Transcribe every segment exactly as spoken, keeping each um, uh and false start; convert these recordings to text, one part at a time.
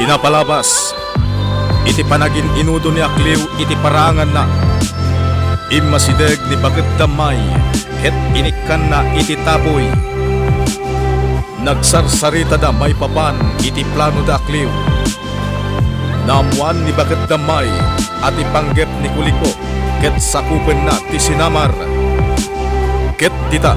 Napalabas iti panagin-inudo ni Akliw iti paraanganna. Immasideg ni Baket Dammay ket inikkanna iti tapuy. Nagsarsaritada maipapan iti plano da Akliw. Naammoan ni Baket Dammay a ti panggep ni Kuliko ket sakupenna ti sinamar. Ket dita,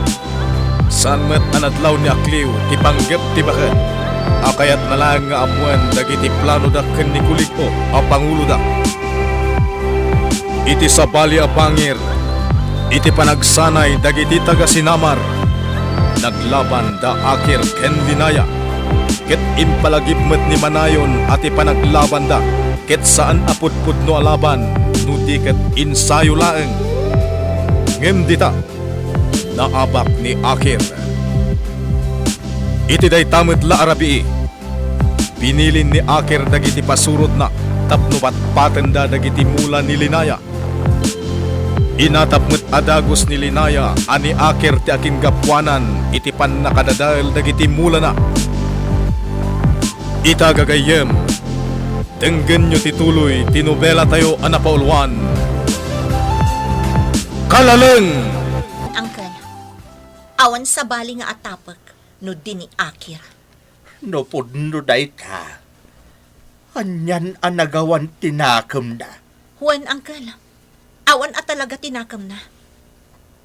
saan met a nadlaw ni Akliw ti panggep ti Baket a kayatna laeng nga ammoen dagiti planoda ken ni Kuliko a panguloda. Iti sabali a pangir, iti panagsanay dagiti taga-Sinamar, naglaban da Akir ken Linaya, ket impalagip met ni Manayon a ti panaglabanda ket saan a pudpudno a laban no di ket ensayo laeng. Ngem dita, naabak ni Akir. Iti dayta met la a rabii, binilin ni Akir dagiti pasurotna tapno patpatenda dagiti mula ni Linaya. Inatap met a dagus ni Linaya a ni Akir ti akingapuanan iti pannakadadael dagiti mulana. Ita gagayyem, denggenyo ti tuloy ti nobelatayo a napauluan, Kalaleng! Uncle, awan sabali nga atapek no di ni Akir. No pudno dayta, anian a nagawan ti nakemna? Wen, Uncle, awan a talaga ti nakemna.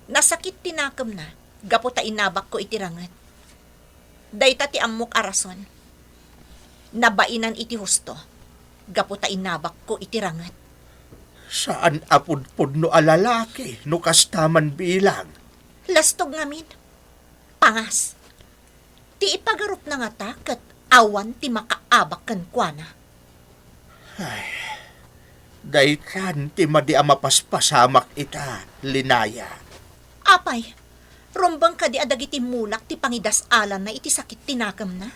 Nasakit ti nakemna gapu ta inabakko iti ranget. Dayta ti ammok a rason. Nabainan iti husto gapu ta inabakko iti ranget. Saan a pudpudno a lalaki no kasta man bilang. Lastog ngamin. Pangas. Ti ipagarupna ngata ket awan ti makaabak kenkuana. Ay, daytan ti madi a mapaspasamak ita, Linaya. Apay, rumbeng kadi a dagiti mulak ti pangidas-alanna iti sakit ti nakemna?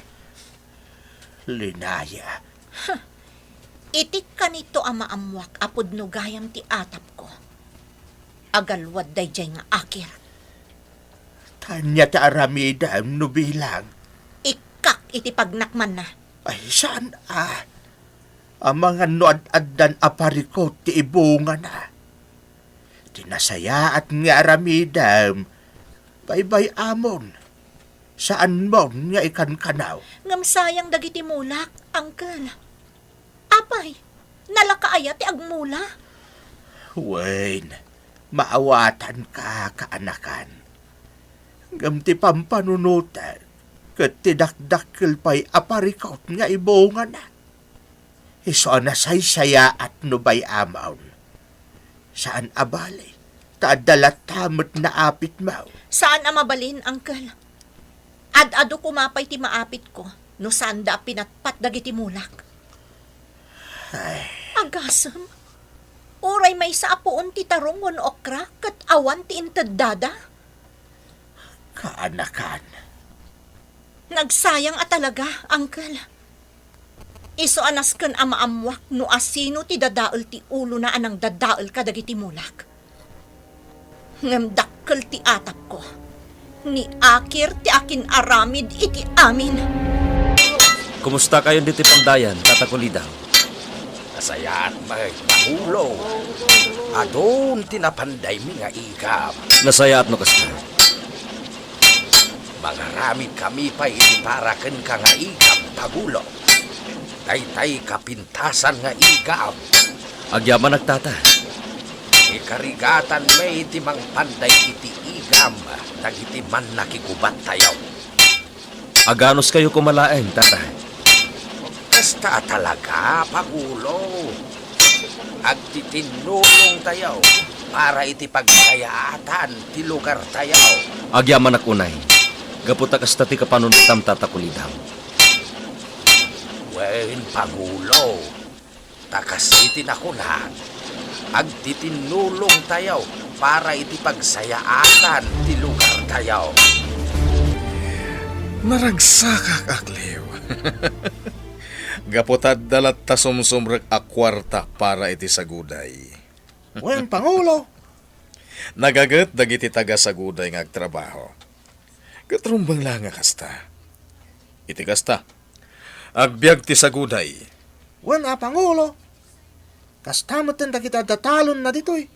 Linaya. Huh. Iti kanito a maammuak a pudno gayam ti atapko. Agalwad daydiay nga Akir. Ania ti aramidem no bilang? Ikkak iti pagnakmanna. Ay, saan a. Amangan no ad-addan a parikut ti ibungana. Ti nasayaat nga aramidem, baybay-amon. Saanmon nga ikankanaw. Ngem sayang dagiti mulak, Uncle. Apay, nalaka aya ti agmula? Wen, maawatanka, kaanakan. Ngem ti pampanunotek ket ti dakdakkel pay a parikut nga ibungana. Isu a nasaysayaat no bay-amon. Saan a bale, ta adda latta met naapitmo. Saan a mabalin, Uncle. Ad-adu koma pay ti maapitko no saanda a pinatpat dagiti mulak. Ay. Agasem, uray maysa a puon ti tarong wenno okra ket awan ti inteddada. Kaanakan. Nagsayang a talaga, Uncle. Isu a nasken a maammuak no asino ti dadael ti ulona a nangdadael kadagiti mulak. Ngem dakkel ti atapko. Ni Akir ti akin-aramid iti amin. Kumustakayon ditoy pandayan, Tata Kulidang? Nasayaat met, Pangulo. Adun ti napandaymi nga igam. Nasayaat no kasta. Mangaramidkami pay iti para kenka nga igam, Pangulo. Daytay kapintasan nga igam. Agyamanak, Tata. Ikarigatanmi ti mangpanday iti igam dagiti mannakigubattayo. Aganuskayo koma laeng, Tata. Kasta a talaga, Pangulo. Agtitinnulongtayo para iti pagsayaatan ti lugartayo. Agyamanak unay, gapu ta kasta ti kapanunotam, Tata Kulidang. Wen, Pangulo, ta kas iti nakunak, agtitinnulongtayo para iti pagsayaatan ti lugartayo. Naragsakak, Akliw. Gapu ta adda latta sumsumrek a kuarta para iti saguday. Wen, Pangulo. Nagaget dagiti taga-saguday nga agtrabaho. Ket rumbeng la nga kasta. Iti kasta, agbiag ti saguday, Wen a, Pangulo, kasta metten dagiti adda talonna ditoy.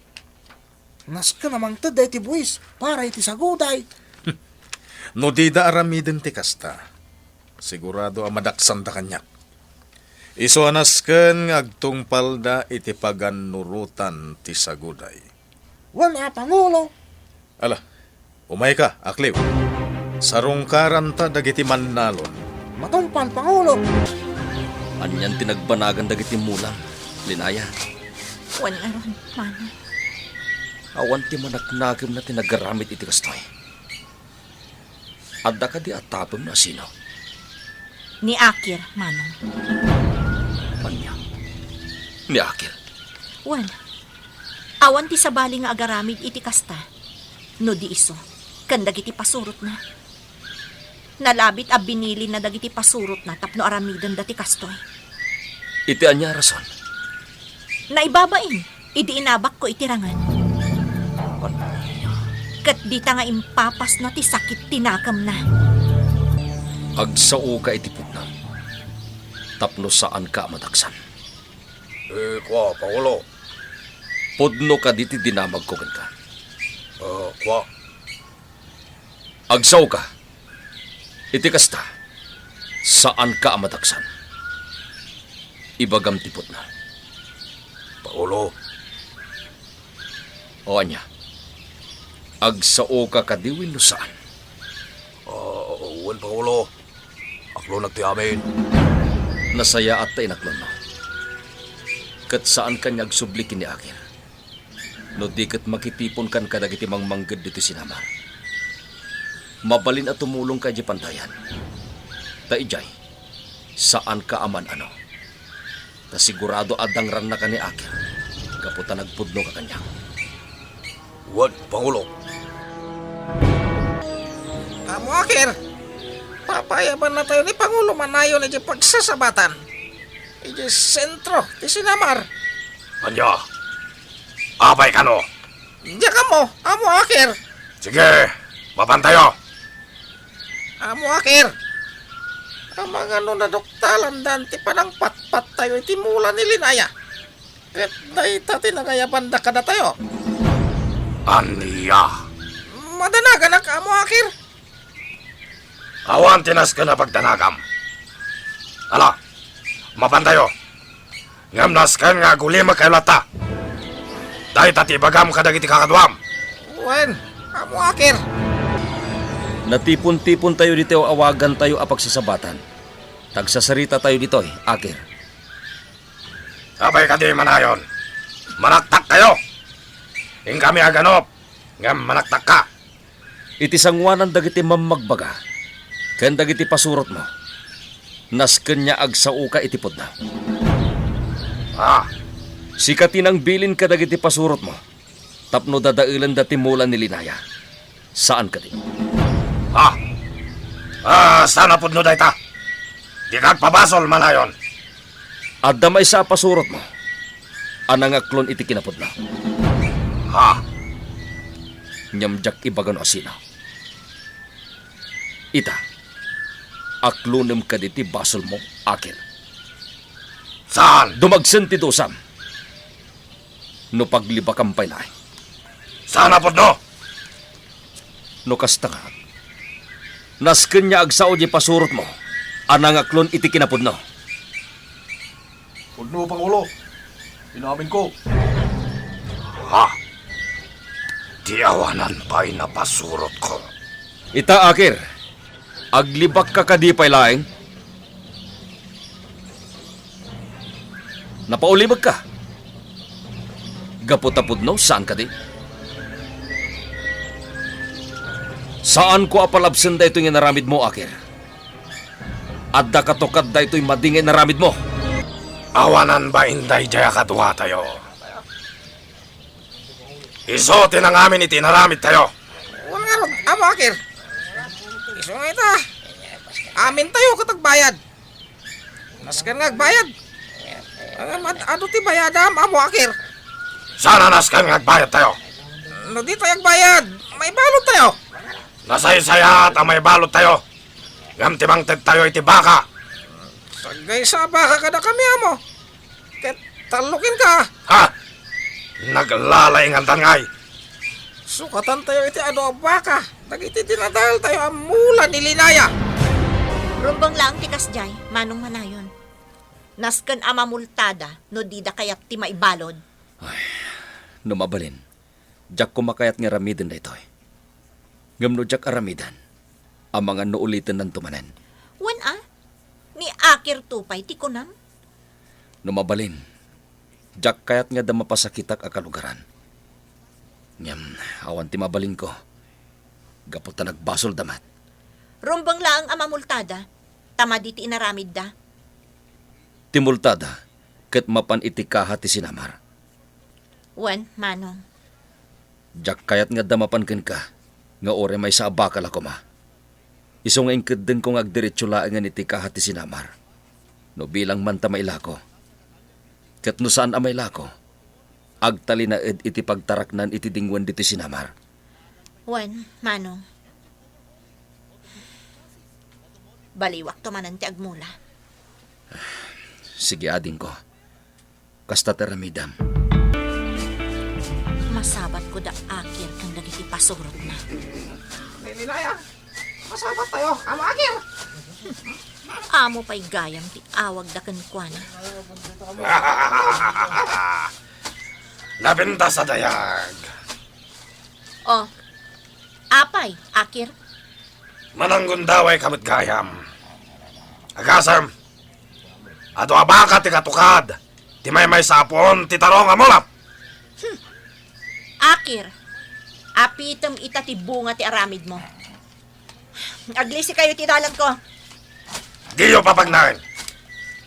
Nasken a mangtedda iti buis para iti saguday. No dida aramiden ti kasta, sigurado a madaksanda kaniak. Isu a nasken nga agtungpalda iti pagannurotan ti saguday. Wen a, Pangulo. Ala, umayka, Akliw. Sarungkaranta dagiti mannalon. Matungpal, Pangulo. Anian ti nagbanagan dagiti mulam, Linaya? Wen ngarud, Manong. Awan ti manaknakemna ti nagaramid iti kastoy. Adda kadi a tapem no sino? Ni Akir, Manong. Ania? Ni Akir? Wen, awan ti sabali nga agaramid iti kasta, no di isu, ken dagiti pasurotna. Nalabit a binilinna dagiti pasurotna tapno aramidenda ti kastoy. Iti ania a rason? Naibabain idi inabakko iti rangen. Ket dita nga impapasna ti sakit ti nakemna. Agsaoka iti pudno, tapno saanka a madaksan. Eh, kua, Pangulo. Pudno kadi ti dinamagko kenka? Ah, kua. Agsaoka. Iti kasta, saanka a madaksan. Ibagam ti pudno. Pangulo. O ania? Agsaoka kadi wenno saan? Ah, wen, Pangulo. Aklonak ti amin. Nasayaat ta inaklonmo. Ket saanka nga agsubli ken ni Akir. No di ket makitiponkan kadagiti mangmangged ditoy sinamar. Mabalin a tumulongka idiay pantayan. Ta idiay, saanka a man-ano. Ta sigurado a dangrannaka ni Akir gapu ta nagpudnoka kaniak. Wen, Pangulo. Amo Akir, papayabannatayo ni Pangulo Manayon idiay pagsasabatan. Idiay sentro ti sinamar. Ania? Apay kano? Diak ammo, Amo Akir. Sige, mapantayo. Amo Akir, amangan no naduktalandan ti panangpatpattayo iti mula ni Linaya, ket dayta ti nangayabanda kadatayo. Ania? Madanaganak, Amo Akir. Awan ti nasken a pagdanagam. Ala, mapantayo. Ngem nasken nga agulimekkayo latta. Dayta ti ibagam kadagiti kakaduam. Wen, Amo Akir. Natipon-tipontayo ditoy awagantayo a pagsasabatan. Tagsasaritatayo ditoy, Akir. Apay kadi, Manayon? Manaktakkayo. Inkami aganup, ngem manaktakka. Iti sangoanan dagiti mammagbaga ken dagiti pasurotmo, nasken nga agsaoka iti pudno. Ah. Sika ti nangbilin kadagiti pasurotmo tapno dadaelenda ti mula ni Linaya. Saan kadi? Ah. Ah, saan a pudno dayta? Dika agpabasol, Manayon. Adda maysa a pasurotmo a nangaklon iti kinapudno. Ha? Ngem diak ibaga no asino. Ita, aklonem kadi ti basolmo, Akir. Saan? Dumagsen ti dusam no paglibakam pay laeng. Saan a pudno? No kasta nga, nasken nga agsao diay pasurotmo a nangaklon iti kinapudno. Pudno, Pangulo. Inaminko. Ha? Ti awanan pay napasurotko. Ita, Akir, aglibakka kadi pay laeng? Napaulimekka. Gapu ta pudno, saan kadi? Saanko a palabsen daytoy nga inaramidmo, Akir. Adda katukad daytoy madi nga inaramidmo. Awanan bain daydiay a kaduatayo. Isu ti nangamin iti inaramidtayo. Wen ngarud, Amo Akir. Isu nga ita, amintayo ket agbayad. Nasken nga agbayad. Ngem ad-, adu ti bayadam, Amo Akir. Saan a nasken nga agbayadtayo? No ditayo agbayad, maibaludtayo. Nasaysayaat a maibaludtayo. Ngem ti mangtedtayo iti baka. Saggaysa a baka kadakami, Amo. Ket tallokenka. Ha? Naglalaingantan ngay. Sukatantayo iti adu a baka dagiti dinadaeltayo a mula ni Linaya. Rumbeng laeng ti kasdiay, Manong Manayon. Nasken a mamultada no dida kayat ti maibalud. Ay, no mabalin, diak koma kayat nga aramiden daytoy. Ngem no diak aramiden, amangan no ulitennanto manen. Wen a, ni Akir to pay ti kunam? No mabalin, diak kayat nga adda mapasakitak a kalugaran. Ngem awan ti mabalinko, gapu ta nagbasolda met. Rumbeng laeng a mamultada, ta madi ti inaramidda. Ti multada ket mapan iti kaha ti sinamar. Wen, Manong. Diak kayat nga adda mapan kenka nga uray maysa a baka la koma. Isu nga inkeddengko nga agdiretso laengen iti kaha ti sinamar. No bilang man ta mailako. Ket no saan a mailako, agtalinaed iti pagtaraknan iti dingwen ditoy sinamar. Wen, Manong. Baliwakto manen ti agmula. Sige, adingko. Kasta ti aramidem. Masabatko da Akir ken dagiti pasurotna. Ni Linaya, masabattayo, Amo Akir. Amo pay gayam ti awagda kenkuana. Napintas a dayag. Oh, apay, Akir? Mananggundawayka met gayam. Agasem, adu a baka ti katukad ti maymaysa a puon ti tarong a mulap. Hmm. Akir, apitem ita ti bunga ti aramidmo. Aglisikayo ti dalanko. Diyo papagnaen.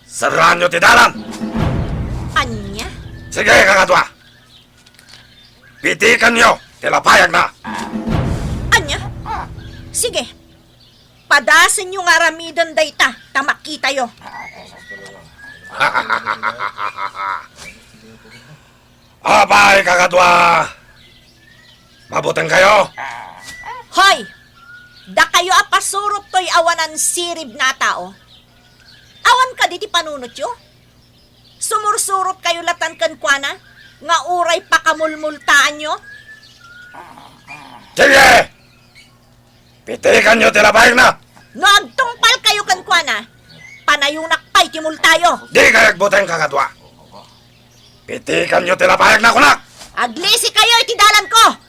Serraanyo ti dalan. Ania? Sige, kakadua. Pitikanyo ti lapayagna. Ania? Sige. Padasenyo nga aramiden dayta ta makitayo. Apay, kakadua. Mabutengkayo. Hoy! Dakayo a pasurot toy awanan sirib na a tao. Awan kadi ti panunotyo? Sumursurot kayo latan kenkuana nga uray pakamulmultaanyo? Sige! Pitikanyo ti lapayagna! No agtungpal kayo kenkuana, panayonak pay ti multayo. Di kayo agbuteng, kakadua. Pitikanyo ti lapayagna, kunak! Aglisikayo iti dalanko!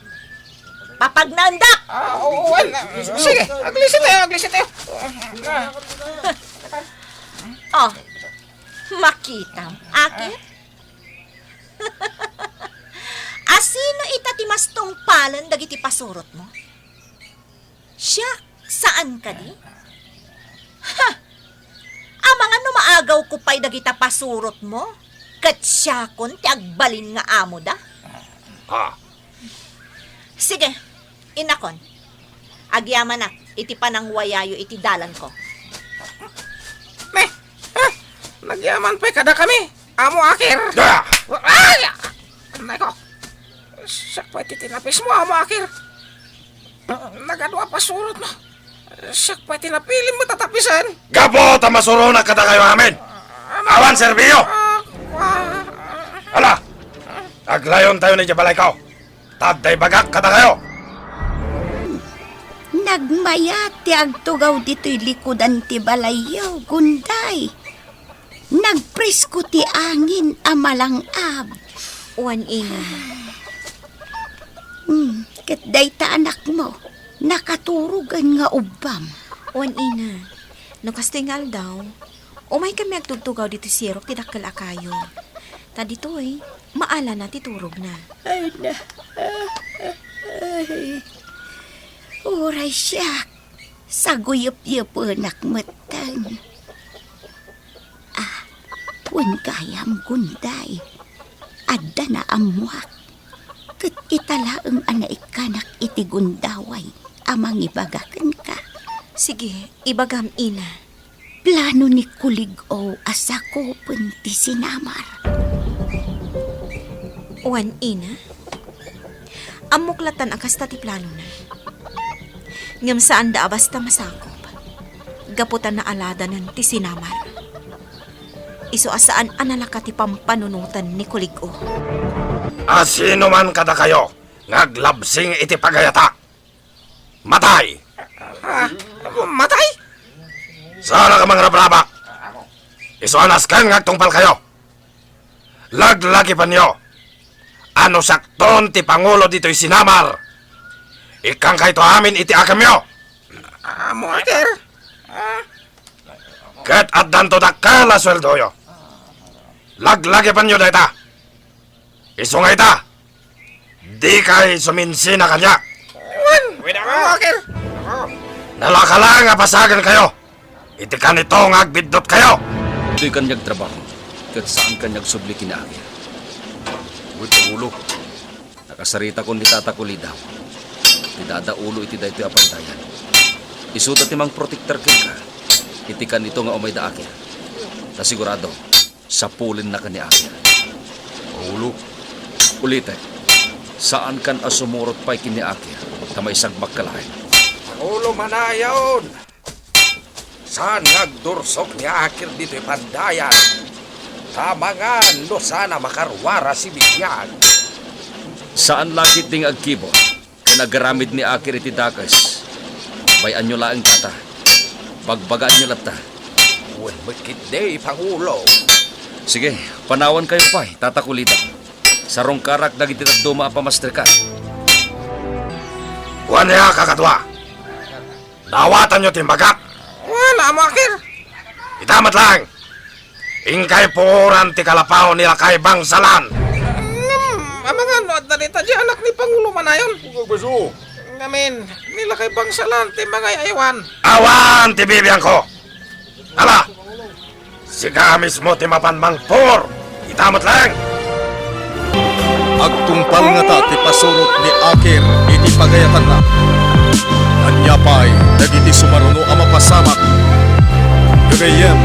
Papagnaendak! Ah, oo, well, ah, sige, aglisitayo, aglisitayo. Ah. Oh, makitam, Akir? Asino ita ti mas tungpalen dagiti pasurotmo? Siak, saan kadi? Ha! Amangan no maagawko pay dagita pasurotmo, ket siakon ti agbalin nga amoda? Ha? Sige, inakon. Agyamanak iti panangwayayo iti dalanko. Ne, ha? Nagyaman pay kadakami, Amo Akir. Ah! Ay! Anay ko. Siak pay ti tinapismo, Amo Akir. Nagadu a pasurotmo. Siak pay ti napilim met a tapisen. Gapu ta masuronak kadakayo amin. Awan serbiyo. Ah, ah. Ala, aglayontayon idiay balayko. Ta adda ibagak kadakayo. Nagmayat ti agtugaw ditoy likudan ti balayyo, Gunday. Nagpresko ti angin a malang-ab. Wen, ina. Hmm, ket dayta anakmo, nakaturogen nga ubbam. Wen, ina. No kastoy nga aldaw, umaykami agtugtugaw ditoy sirok ti dakkel a kayo. Ta ditoy, maalana ti turogna. Ay, na. Ay. Uray siak, saguyepyepenak metten. Ah, wen gayam, Gunday, adda naammoak. Ket ita laeng a naikkanak iti gundaway a mangibaga kenka. Sige, ibagam, ina. Plano ni Kulig-o a sakupen ti sinamar. Wen, ina? Ammok latta a kasta ti planona. Ngem saanda a basta masakup. Gapu ta naaladanan ti sinamar. Isu a saan a nalaka ti pampanunotan ni Kulig-o. A sino man kadakayo nga aglabsing iti pagayata, matay! Ah, matay? Saan a mangrabrabak? Isu a nasken nga agtungpalkayo. Laglagipenyo a no siakton ti pangulo ditoy sinamar, ikkankayto amin iti akemyo. Amo, Aker. Ah. Ket addanto dakkel a sueldoyo. Laglagipenyo dayta. Isu nga ita, dikay suminsina kaniak. Wen, amo, Aker. Nalaka la nga pasagenkayo iti kanito nga agbiddutkayo. Dika kaniak agtrabaho, ket saanka nga agsubli ken ni Aker. Wen, Pangulo. Nakasaritakon ni Tata Kulidaw ti dadaulo iti daytoy a pandayan. Isuda ti mangprotektar kenka iti kanito nga umayda, Aker. Ta sigurado, sapulennaka ni Aker. Pangulo. Ulitek, saankan a sumurot pay ken ni Aker, ta maisagmakka laeng. Pangulo Manayon! Saan nga agdursok ni Aker ditoy pandayan? Ta mangan no saan a makaruar a sibibiag. Saan la ketdi nga agkibor ken agaramid ni Aker iti dakes. Bay-anyo laeng, Tata. Bagbagaenyo latta. Wen met ketdi, Pangulo. Sige, panawankayo pay, Tata Kulidaw. Sarungkarak dagiti dadduma a pamasterkan. Kuan aya, kakadua. Daawatanyo ti imbagak. Wen, Amo Aker. Ita met laeng. Inkay puoran ti kalapaw ni Lakay Bangsalan. Ngem, amangan no adda dayta diay anak ni Pangulo Manayon. Ngamin, ni Lakay Bangsalan ti mangay-aywan. Awan ti bibiangko. Ala, sika mismo ti mapan mangpuor. Ita met laeng. Agtungpal ngata ti pasurot ni Aker iti pagayatanna. Ania pay dagiti sumaruno a mapasamak? Gagayyem,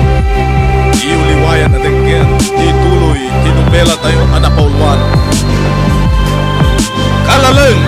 iuliwayan a denggen ti tuloy ti nobelatayo a napauluan. Kalaleng!